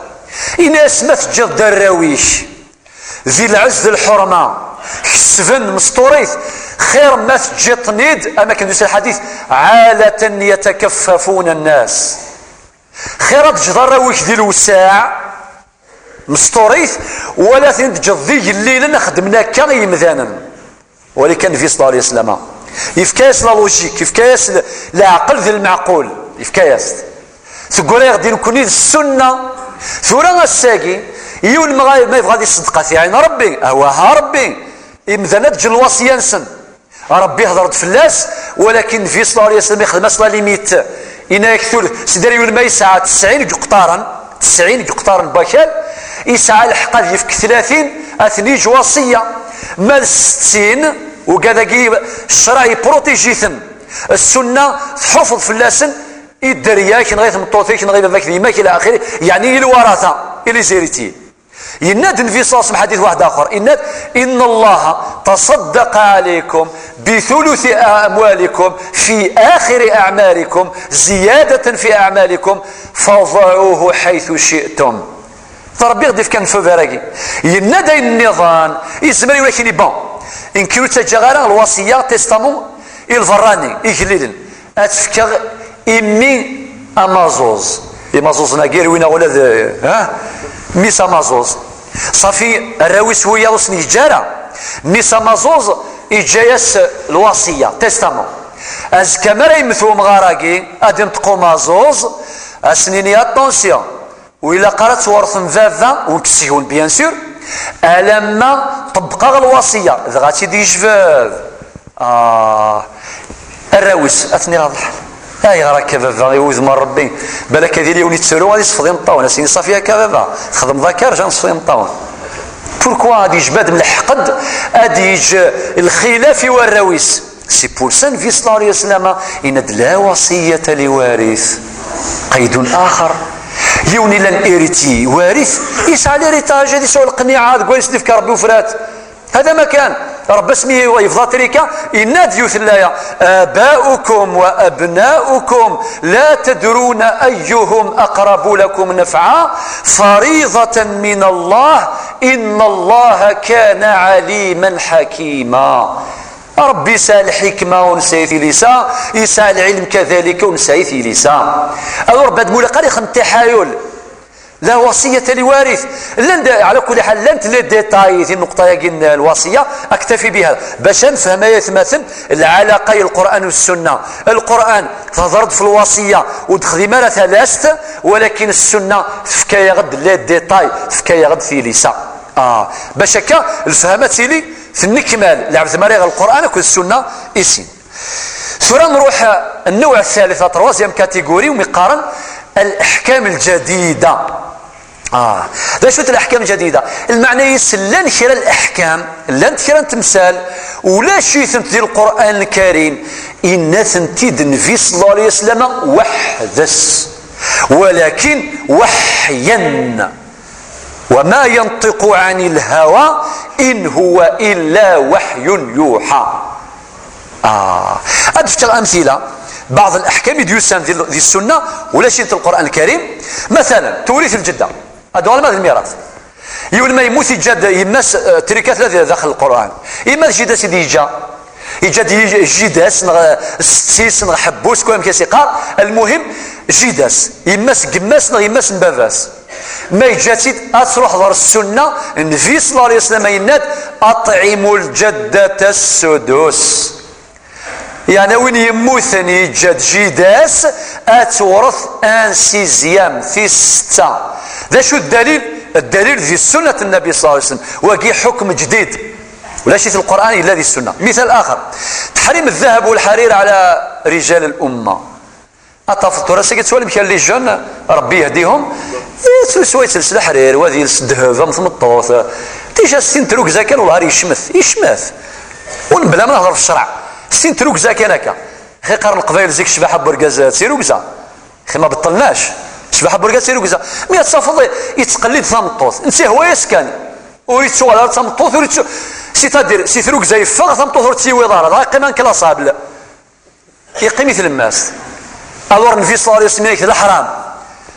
Yenna-yas: "Ma teǧǧiḍ-d arraw-ik di lɛezz d lḥurma, kesben, mesturit, xir ma teǧǧiḍ-ten-id, am akken d-yusa lḥadit, ɛalatan yatakaffafuna nnas." Xir ad teǧǧeḍ arraw-ik di lewsaɛ, mesturit, wala ad ten-teǧǧeḍ d igellilen, xeddmen akka i yimdanen. Wali kan Nnbi ṣella Llahu ɛalayhi wa sallam, yefka-yas la logique, yefka-yas l-, leɛqel d lmeɛqul, yefka-yas-t. Teggra-yaɣ-d i nekkni d ssunna. Tura ass-agi, yiwen ma, ma yebɣa ad iṣeddeq, ad t-iɛin Ṛebbi, awah a Ṛebbi, imdanen ad ǧǧen lwasiya-nsen. Ṛebbi ihdeṛ-d fell-as, walakin Nnbi ṣella Llahu ɛalayhi wa sallam ixdem-as la limite. Yenna-yak tul-, c'est-à-dire yiwen ma yesɛa tesɛin n yiqeṭṭaren, tesɛin n yiqeṭṭaren n wakal, Yesɛa lḥeqq ad yefk tlatin, ad ten-yeǧǧ wasiya. Ma d settin, ugad-agi ccṛeɛ yeprotiji-ten. Ssunna tḥuffeḍ fell-asen, i dderya-k, neɣ i tmeṭṭut-ik, neɣ i baba-k d yemma-k, ila axiri, yeɛni i lwarata, i les héritiers. Yenna-d Nnbi ṣalla Llahu ɛalayhi wa sallam ḥadit waḥed axer, yenna-d: إن الله تصدق عليكم بثلث أموالكم في آخر أعماركم زيادة في أعمالكم فضعوه حيث شئتم. Rebbi ɣ-d-ifkan feu vert-agi. Yenna-d ayen nniḍen, yezmer yiwen ad k-yini: bon, nekk ur ttaǧǧaɣ ara lwasiya, testament, i lberrani, igellilen. Ad tt-fkeɣ i mmi amaẓuẓ. Imaẓuẓen-agi rwin-aɣ ula d, ha? Mmi-s amaẓuẓ. Ṣafi, arraw-is wiyaḍ ur sen-yeǧǧa ara. Mmi-s amaẓuẓ yeǧǧa-yas lwasiya, testament. Azekka mi ara yemmet umɣar-agi, ad inṭeq umaẓuẓ, ad s-nini: attention, ur ilaq ara ad twertem baba, ur k-seg-wen, bien sûr, alamma ṭebbqeɣ lwasiya, dɣa ad tt-id-yejbed. Ah, arraw-is, ad ten-iɣaḍ lḥal. Ayɣer akka, baba, i wudem n Rebbi? Balak ad yili yiwen yettru, ad isfeḍ imeṭṭawen, ad s-yini: ṣafi akka, baba, txedmeḍ akka, rǧa ad nesfeḍ imeṭṭawen. Pourquoi ad yejbed lḥeqd, ad yeǧǧ lxilaf i warraw-is? C'est pour ça Nnbi ṣalla Llahu ɛalayhi wa sallam yenna-d: لا وصية لوارث. قيد آخر. Yiwen yellan héritier, warit, yesɛa l'héritage, ad yesɛu lqniɛa deg wayen s-d-ifka Rebbi ufrat. هذا ما كان. Rebbi asmi yebḍa trika, yenna-d yiwet n laya: آباؤكم وأبناؤكم لا تدرون أيهم أقرب لكم نفعا فريضة من الله إن الله كان عليما حكيما. Rebbi yesɛa lḥikma ur nesɛi tilisa, yesɛa lɛilm kadalika ur nesɛi tilisa. Alors, Rebbi ad mulaqal ixen taḥayul. لا وصية لوارث. Llan-d, ɛla kulli ḥal, llant les détails di nneqṭa-agi n lwasiya, أكتفي بها. Bac ad nefhem ay atmaten, lɛalaqa n Lqur'an u Ssunna. Lqur'an, tehder-d f lwasiya, ur d-texdim ara talast, walakin Ssunna tefka-yaɣ-d les détails, tefka-yaɣ-d tilisa. Ah, bac akka, lefhama ad tili tennekmal, lɛebd ma ara iɣer Lqur'an akked Ssunna i sin. Tura nruḥ, eh, النوع الثالث, la troisième catégorie, umi qqaren الأحكام الجديدة. Ah, d acu-t الأحكام الجديدة? Lmeɛna-is, llan kra n leḥkam, llant kra n temsal, ulac-itent di Lqur'an Lkarim, yenna-tent-id Nnbi ṣalla Llahu ɛalayhi wa sallam weḥd-s, walakin weḥyan. وما ينطق عن الهوى إن هو إلا وحي يوحى. Ah. Ad d-fkeɣ amtila, بعض الأحكام i d-yusan di, di Ssunna, ulac-itent Lqur'an Lkarim. Mathalan, tewrit lǧedda. Ad uɣal ma d lmirat. Yiwen ma yemmut, yeǧǧa-d yemma-s, eh, trika tella di daxel Lqur'an. Yemma d jida-s i d-yeǧǧa. Yeǧǧa-d yi-, jida-s, neɣ, eh, setti-s, neɣ ḥebbu-s, kul amek as-iqqar. Lmuhim, jida-s, yemma-s n yemma-s neɣ yemma-s n baba-s. Ma yeǧǧa-tt-id, ad truḥ ɣer Ssunna, Nnbi ṣalla Llahu ɛalayhi wa sallam yenna-d: أطعموا الجدة السدس. Yeɛni win yemmuten yeǧǧa-d jida-s, ad tewret un sixième, tis setta. D acu ddalil? Ddalil di Ssunnat Nnbi ṣalla Llahu ɛalayhi wa sallam. Wagi ḥukm jdid. Ulac-it Lqur'an, yella di Ssunna. مثال آخر: تحريم الذهب والحرير على رجال الأمة. Ad tafeḍ tura sagi ttwalim kra les jeunes, Rebbi yehdihum, yettlusu, yettels leḥrir, wa ad yels ddheb am tmeṭṭut. Déjà s tin trugza kan, wellah ar yecmet, yecmet. Ur nbla ma nehder f ccreɛ. S tin trugza kan akka. Xi qqaren Leqbayel zik ccbaḥa n urgaz d tirugza. Xi ma beṭṭelnac, ccbaḥa n urgaz d tirugza. Mi ad tafeḍ yettqellib tameṭṭut, netta yehwa-yas kan. Ur yettuɣal ara d tameṭṭut, ur yettu-, c'est-à-dire, si trugza yeffeɣ, tameṭṭut ur tt-yiwiḍ ara, dɣa yeqqim en classable. Yeqqim i tlemmast. Alors, Nnbi ṣalla Llahu ɛalayhi wa sallam yenna-k d leḥram.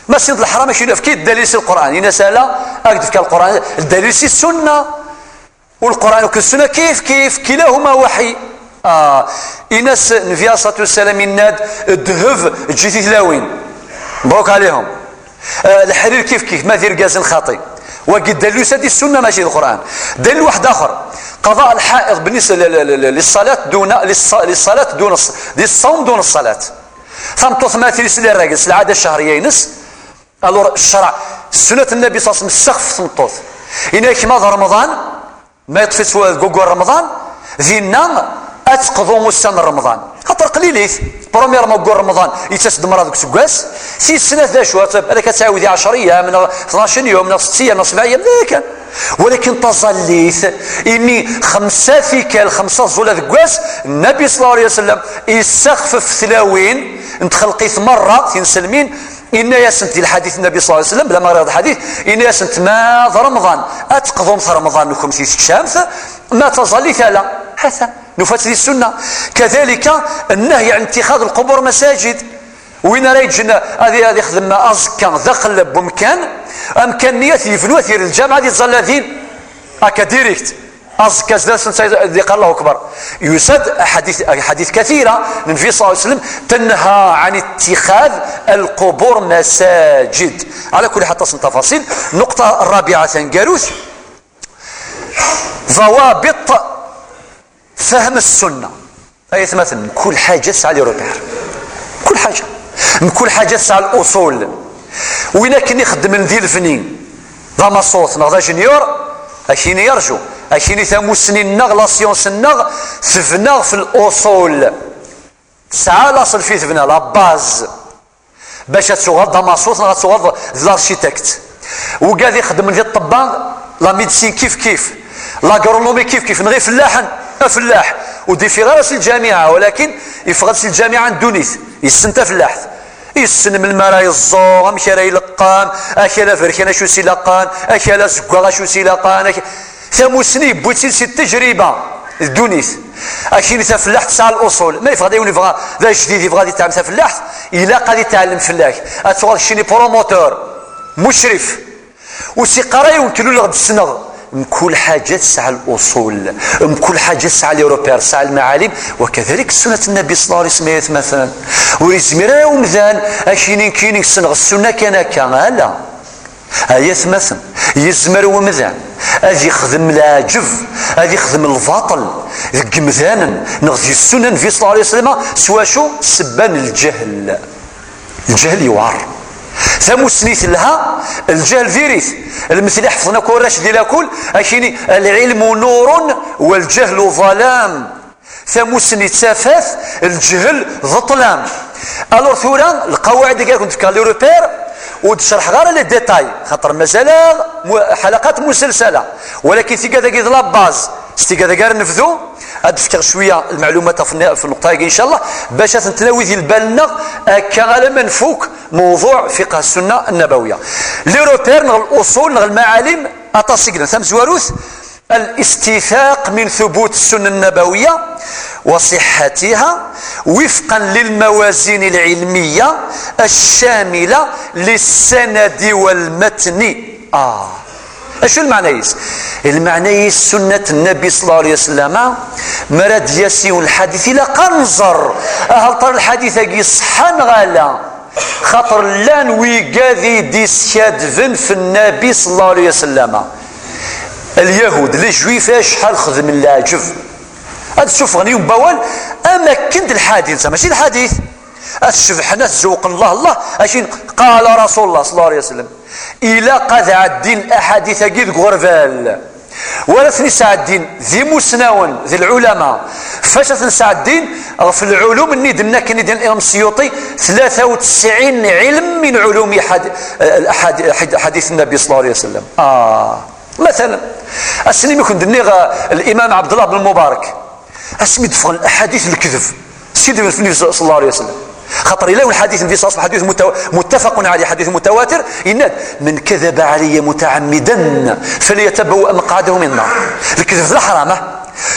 Ma tessineḍ leḥram, ad k-yefk ddalil si Lqur'an. Yenna-as: ala, ad k-d-fkeɣ Lqur'an, ddalil si Ssunna. U Lqur'an akked Ssunna kif kif, كلاهما وحي. Ah, yenna-as Nnbi ṣalla Llahu ɛalayhi wa sallam yenna-d: ddheb, eǧǧ-it i tlawin. Mbruk ɛalayhum. Eh, leḥrir kif kif, ma d irgazen xaṭi. Wagi ddalil yusa-d di Ssunna, mačči d Lqur'an. Ddalil waḥed axer: قضاء الحائض بالنسبة ل-، ل-، ل-، للصلاة دون، للص-، للصلاة دون الص-، للصوم دون الصلاة. Tameṭṭut ma tili s lragel, s lɛada ccehriya-ines, alors ccreɛ, Ssunnat Nnbi ṣalla Llahu ɛalayhi wa sallam, tessexfef tmeṭṭut. Yenna-k ma d Remḍan, ma yeṭṭef-itt deg waggur Remḍan, dinna ad teqḍu ussan n Remḍan. Xaṭer qlilit. Premièrement deg Remḍan yettas-d merra deg useggas, tis snat d acu? Ad k-tɛawed i ɛecṛ ayyam neɣ tnac yum neɣ setta ayyam neɣ sebɛa ayyam, d aya kan. Walakin taẓallit, imi xemsa tikkal, xemsa ẓẓula deg wass, Nnabi ṣella Llahu ɛalayhi wa sallam yessexfef tlawin n txelqit merra, tinselmin, yenna-yasent di lḥadit n Nnabi ṣella Llahu ɛalayhi wa sallam, bla ma ɣriɣ lḥadit, yenna-yasent ma d Remḍan ad teqḍumt Remḍan-nkent i tekcamt, ma d taẓallit ala. Hata. Nufa-tt di ssunna. Kadalika, nnehyi ɛan ittixad lqubur masajid. Win ara yeǧǧen ad, ad ixdem aẓekka daxel n wemkan, amkan-nni ad t-yebnu, ad t-yerr d lǧameɛ, ad yettẓalla din. Akka direct. Aẓekka zdat-s netta ad yeqqar Allahu Akbar. Yusa-d aḥadit, aḥadit kathira n Nnbi ṣella Llahu ɛalayhi wa sallam, تنهى عن اتخاذ القبور مساجد. Ɛla kulli ḥal, aṭas n tafaṣil. Nnuqṭa rrabiɛa taneggarut, ضوابط فهم السنة. Ay atmaten, mkul ḥaǧa tesɛa les repères. Mkul ḥaǧa. Mkul ḥaǧa tesɛa l'uṣul. Win akken ixeddmen di lebni, d amaṣut neɣ d ajenyur, ad k-yini yerju. Ad k-yini tamussni-nneɣ, la science-nneɣ, tebna ɣef l'uṣul. Tesɛa laṣel fi tebna, la base. Bac ad tuɣaleḍ d amaṣut neɣ ad tuɣaleḍ d l'architecte. Wigad ixeddmen di ṭṭebba, la médecine kif kif, l'agronomie kif kif, neɣ ifellaḥen, afellaḥ ur d-ifiɣ ara si lǧamiɛa, walakin yeffeɣ-d si lǧamiɛa n ddunit, yessen tafellaḥt, yessen melmi ara yeẓẓu, amek ara ileqqem, akal aberkan acu s-ilaqen, akal azeggaɣ acu s-ilaqen, ak-, Tamussni yewwi-tt-id si ttejriba d ddunit. Akini tafellaḥt tesɛa l'uṣul. Ma yeffeɣ-d yiwen yebɣa d ajdid, yebɣa ad itɛellem tafellaḥt, ilaq ad itɛellem fell-ak. Ad tuɣaleḍ keččini promoteur, mucrif. Ur s-iqqar ara yiwen, "Luleɣ-d ssneɣ." Mkul ḥaǧa tesɛa l'uṣul, mkul ḥaǧa tesɛa les repères, tesɛa lmaɛalim. Wa kadalik ssunnat Nnabi ṣella Llahu ɛalayhi wa sallam, ay atmaten. Ur yezmir ara umdan akini, "Nekkini ssneɣ ssunna kan akka." Ala. Ay atmaten, yezmer wemdan ad ixdem leɛǧeb, ad ixdem lbaṭel deg yemdanen neɣ di ssunna n Nnbi ṣella Llahu ɛalayhi wa sallam, s wacu? Ssebba n lǧehl. Lǧehl yewɛer. Tamussni telha, lǧehl diri-t. Lmetl i ḥefḍen akk warrac di lakul, akini: "العلم نور والجهل ظلام." Tamussni d tafat, lǧehl d ṭṭlam. Alors tura, lqawaɛid-agi ara kent-fkeɣ, les repères, ur d-cerḥeɣ ara les détails, xaṭer mazal-aɣ mu-, ḥalaqat muselsala. Walakin tigad-agi d la base. S tigad-agi ara nebdu, ad d-fkeɣ cwiya lmeɛlumat ɣef nni-, ɣef nneqṭa-agi, incallah, bac ad tent-nawi di lbal-nneɣ, akka alamma nfuk mewḍuɛ fiqh ssunna nnabawiya. Les repères, neɣ l'uṣul, neɣ lmaɛalim, aṭas i yellan. Tamezwarut, الاستيثاق من ثبوت السنة النبوية وصحتها وفقا للموازين العلمية الشاملة للسند والمتن. Ah. Acu lmeɛna-is? Lmeɛna-is, sunnat Nnabi ṣella Llahu ɛalayhi wa sallam, mi ara d-yas yiwen lḥadit, ilaq ad nẓer hal lḥadit-agi ṣeḥḥa neɣ ala. Xaṭer llan wigad i d-iskadben f Nnabi ṣella Llahu ɛalayhi wa sallam. Lyahud, les juifs, acḥal xedmen leɛǧeb. Ad ssufɣen yiwen n wawal am akken d lḥadit, netta mačči d lḥadit. Ad t-cebḥen, ad t-zewqen, Allah, Allah, akin qala Rasulullah ṣella Llahu ɛalayhi wa sallam. Ilaq ad ɛeddin aḥadit-agi deg uɣerbal. Wala ten-isɛeddin d imusnawen, d lɛulama. Fac ad ten-sɛeddin? Ɣef lɛulum-nni d-nenna akken i d-yenna Imam Siyuṭi, tlata u tesɛin ilm min ɛulumi ḥad-, ḥad-, ḥad-, ḥadit Nnabi ṣella Llahu ɛalayhi wa sallam. Ah. Matalan, ass-nni mi kent-d-nniɣ, eh, Limam Ɛebdellah ben Mubarak, asmi d-ffɣen laḥadit n lekdeb, s yidrimen n Nnbi ṣella Llahu ɛalayhi wa sallam. Xaṭer yella lḥadit n Nnbi ṣella Llahu ɛalayhi wa sallam, ḥadit muttaw-, muttafaqun ɛalayh, ḥadit mutawatir, yenna-d: "من كذب علي متعمدا فليتبوأ مقعده من النار." Lekdeb d leḥram, ah.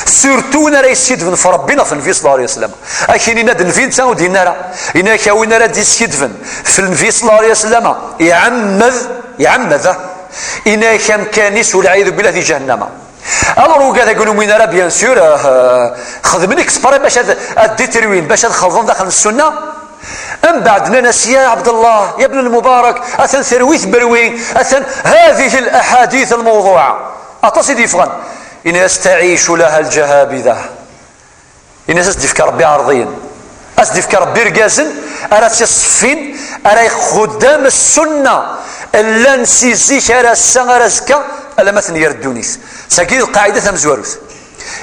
Surtout win ara yeskidben f Ṛebbi neɣ f Nnbi ṣella Llahu ɛalayhi wa sallam. Akin yenna-d Nnbi netta ur d-yenna ara. Yenna-ak, a win ara d-yeskidben f Nnbi ṣella Llahu ɛalayhi wa sallam, iɛemmed, iɛemmed, ah. Yenna-ak amkan-is, walɛiyadu billah, di ǧahennama. Alors, wigad ur uminnen ara, bien sûr, euh, xedmen exprès bac ad, ad détruin, bac ad xelḍen daxel n ssunna. Mbeɛd nnan-as: "Ya Ɛebdellah, ya ben Lmubarak, atan terwi tmerwi, atan هذه الأحاديث الموضوعة." Aṭas i d-yeffɣen. Yenna-as: "تعيش لها الجهابذة." Ini-as, ad s-d-yefk Ṛebbi iɛerḍiyen, ad s-d-yefk Ṛebbi irgazen ara tt-iṣeffin, ara ixuddam ssunna, llan si zik ar ass-a ar azekka, alamma ten-yerr ddunit. Tagi d lqaɛida tamezwarut.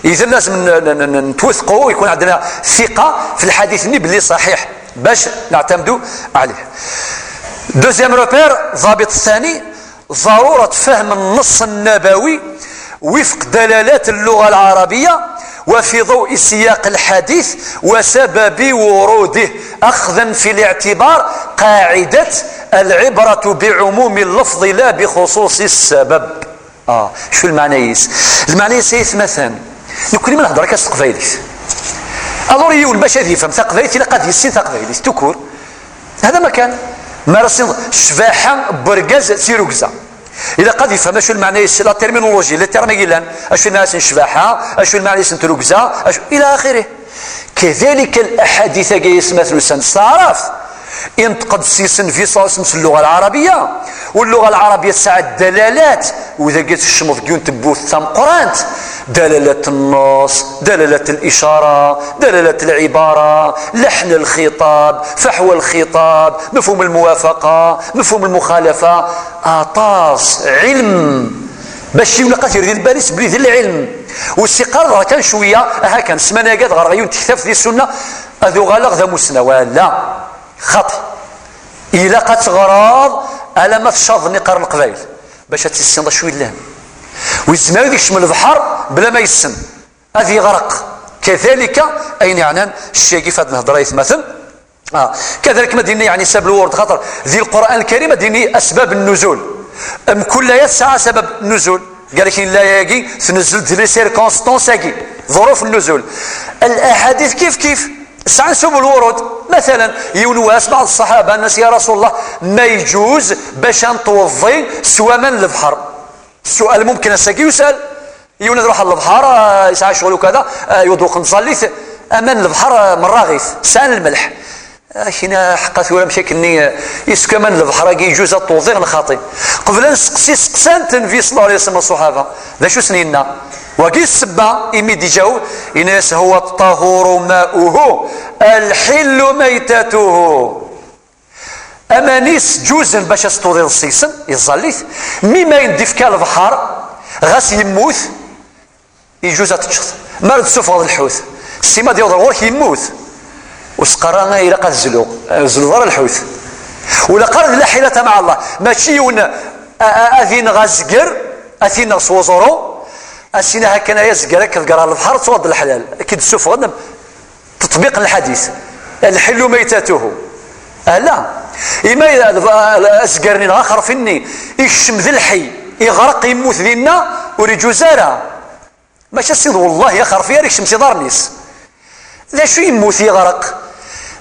إذا لازم ن-، ن-، ن-، نتوثقوا، يكون عندنا ثقة في الحديث ني بلي صحيح باش نعتمدوا عليه. Deuxième repère، الضابط الثاني، ضرورة فهم النص النبوي وفق دلالات اللغة العربية وفي ضوء سياق الحديث وسبب وروده، أخذا في الاعتبار قاعدة العبرة بعموم اللفظ لا بخصوص السبب. آه، شو المعنى يس؟ المعنى يس مثلا، نكون من هضرك تقبايليت. Alors يون باش هذه يفهم تقبايليت إلا قد يسين تقبايليت تكور. هذا ما كان. ما رسم شباحة برقز سيروكزا. إلا قد يفهم شو المعنى يس، la terminologie، les termes يلان، أشو المعنى يس شباحة، أشو المعنى يس تروكزا، أشو إلى آخره. كذلك الأحاديث كي يسمى نسان صارف. إن تقدسيسن في صوص اللغة العربية، واللغة العربية تسعى الدلالات، وإذا قلت الشمض جون تبوث ثم قرانت، دلالة النص، دلالة الإشارة، دلالة العبارة، لحن الخطاب، فحوى الخطاب، مفهوم الموافقة، مفهوم المخالفة، أطاس علم. باش يولى قاتل ذي البالي سبلي ذي العلم. والسيقار راه كان شوية، ها كان سمانة قاد غير غيون تكتب ذي السنة، أذو غالغ ذا مسنى ولا. خاطي. إلا قد تغراض، ألا ما تشاض نقار القبايل. باش تسين شوي اللهم. ويزمر يكشم البحر بلا ما يسن. هذه غرق. كذلك أين يعنان الشيء كيف هذا الهضرة يثمثن. آه. كذلك ما ديني يعني سبب الورود، خاطر ذي القرآن الكريم ديني أسباب النزول. أم كل آية ساعة سبب النزول. قال لك لا يجي تنزل ذي les circonstances يجي ظروف النزول. الأحاديث كيف كيف ساعة سبب الورود. مثلا يونواس بعض الصحابة الناس: يا رسول الله، ما يجوز باش نتوضي سوى من البحر؟ السؤال ممكن الساقي يسأل. يونس روح البحر، آه، يسعى شغل وكذا، آه، يوضوق نصلي ث-، أمان البحر، آه، من راغيث، سان الملح. آه، هنا حقا ثورة مشاكلني، آه، يسكو أمان البحر، كي يجوز التوضيغ الخاطي. قبل أن نسقسي، سقسان النبي صلى الله عليه وسلم الصحابة، ذا شو سنينا؟ وكي السبة، إمي دي جاو، إناس هو الطهور ماؤه، الحل ميتته. Aman-is ǧuzen bac ad s-tuḍiḍ s-isen, iẓẓal-it. Mi ma yendif ka lebḥer, ɣas yemmut, iǧuz ad teččeḍ. Mi ara d-tessufɣeḍ lḥut, sima ad yaweḍ ɣur-k yemmut. Ur s-qqar ara ilaq ad zluɣ, ur zluḍ ara lḥut. Ula qqar d la ḥilata maɛa Allah, mačči yiwen a, a, ad ineɣ azger, ad t-ineɣ s uẓru, ad s-iniɣ hakan ay azger, ad k-ḍegreɣ lebḥer, ad tuɣeḍ leḥlal, ad k-id-ssufɣen. تطبيق الحديث: الحل ميتته. Ala. Ima azger-nni neɣ axerfi-nni ikcem d lḥi, iɣreq, yemmut dinna, ur iǧuz ara. Maca ssiḍ, wallahi, axerfi ara ikcem s iḍarren-is. D acu yemmut, iɣreq?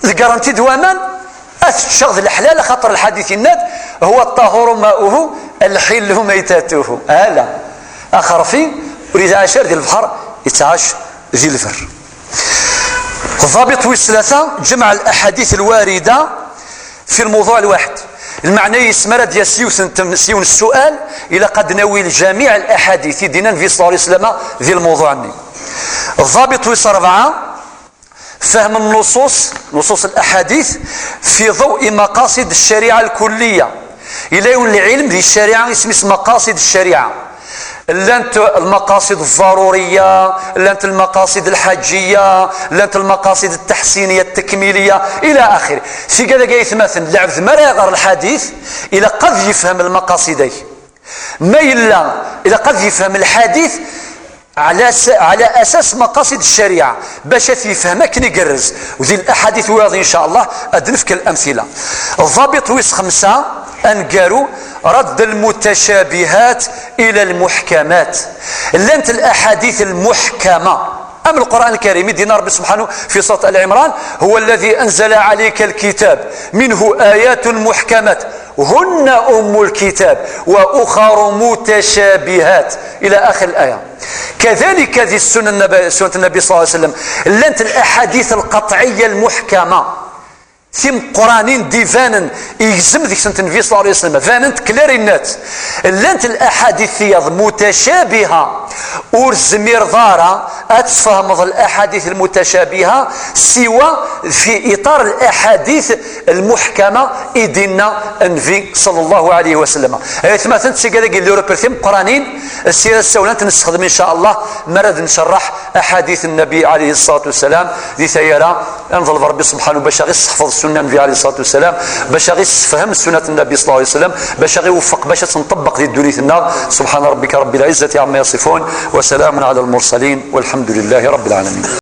Ḍeggren-t-id waman, ad t-ččeɣ d leḥlal, axaṭer lḥadit yenna-d: هو الطهور ماؤه الحل ميتته. Ala. Axerfi ur yetɛac ara di lebḥer, yettɛac di lberr. الضابط wis tlata, جمع الأحاديث الواردة في الموضوع الواحد. Lmeɛna-is, mi ara d-yas yiwet n tem-, s yiwen n ssual, ilaq ad d-nawi جميع الأحاديث i d-yenna Nnbi صلى الله عليه وسلم di lmewḍuɛ-nni. الضابط wis rebɛa, فهم النصوص، نصوص الأحاديث، في ضوء مقاصد الشريعة الكلية. Yella yiwen lɛilm di ccariɛa isem-is مقاصد الشريعة. Llant المقاصد الضرورية، llant المقاصد الحاجية، llant المقاصد التحسينية التكميلية، إلى آخره. Tigad-agi ay atmaten, lɛebd mi ara iɣer lḥadit, ilaq ad yefhem lmaqasid-agi. Ma yella, ilaq ad yefhem lḥadit على س-، على أساس مقاصد الشريعة، باش ad t-yefhem akken igerrez. U di laḥadit wiyaḍ, إن شاء الله, ad d-nefk lamtila. الضابط wis xemsa, aneggaru, رد المتشابهات إلى المحكمات. Llant الأحاديث المحكمة. Am القرآن الكريم, i d-yenna Rebbi سبحانه في سورة آل عمران: هو الذي أنزل عليك الكتاب منه آيات محكمات هن أم الكتاب وأخر متشابهات، إلى آخر الآية. كذلك ذي السنة النبي، سنة النبي صلى الله عليه وسلم، llant الأحاديث القطعية المحكمة. timeqqranin d-ibanen, igzem deg-sent Nnbi صلى الله عليه وسلم, banent clair et net. Llant laḥadit tiyaḍ mutacabiha, ur tezmireḍ ara ad tfehmeḍ laḥadit lmutacabiha siwa fi iṭar laḥadit lmuḥkama i d-inna Nnbi صلى الله عليه وسلم. Aytmaten, d tigad-agi n l'Europe timeqqranin, sira ssawlant nessexdem, إن شاء الله, mi ara d-ncerreḥ أحاديث النبي عليه الصلاة والسلام. Di tayara, ad neḍleb Ṛebbi subḥanahu bac aɣ-isseḥfeḍ ssunna n Nnbi عليه الصلاة والسلام, bac aɣ-issefhem ssunat n Nnbi صلى الله عليه وسلم, bac aɣ-iweffeq bac ad tt-nṭebbeq di ddunit-nneɣ. سبحان ربك رب العزة عما يصفون، وسلام على المرسلين، والحمد لله رب العالمين.